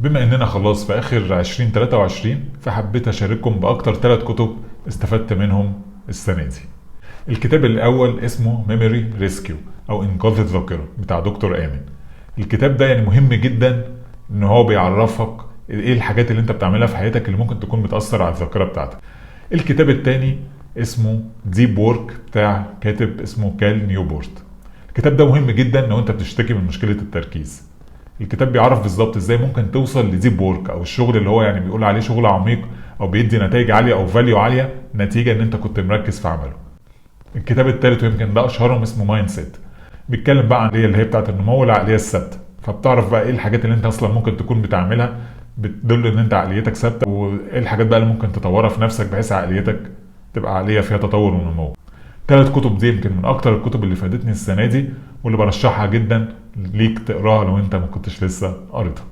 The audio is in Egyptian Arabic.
بما اننا خلاص في اخر 2023، فحبيت اشارككم باكتر 3 كتب استفدت منهم السنة دي. الكتاب الاول اسمه Memory Rescue او انقاذ الذاكرة بتاع دكتور امن. الكتاب ده يعني مهم جدا، ان هو بيعرفك ايه الحاجات اللي انت بتعملها في حياتك اللي ممكن تكون بتأثر على الذاكرة بتاعتك. الكتاب التاني اسمه Deep Work بتاع كاتب اسمه كال نيوبورت. الكتاب ده مهم جدا لو انت بتشتكي من مشكلة التركيز. الكتاب بيعرف بالظبط ازاي ممكن توصل ل deep work، او الشغل اللي هو يعني بيقول عليه شغل عميق او بيدي نتائج عالية او value عالية نتيجة ان انت كنت مركز في عمله. الكتاب الثالث، ويمكن ده اشهرهم، اسمه Mindset. بيتكلم بقى عن اللي هي بتاعه النمو العقلية الثابته، فبتعرف بقى ايه الحاجات اللي انت اصلا ممكن تكون بتعملها بتدل ان انت عقليتك ثابته، وايه الحاجات بقى اللي ممكن تطورها في نفسك بحيث عقليتك تبقى عقلية فيها تطور ونمو. ثلاث كتب دي يمكن من اكتر الكتب اللي فادتني السنة دي، واللي برشحها جدا ليك تقراها لو انت ما كنتش لسه قريتها.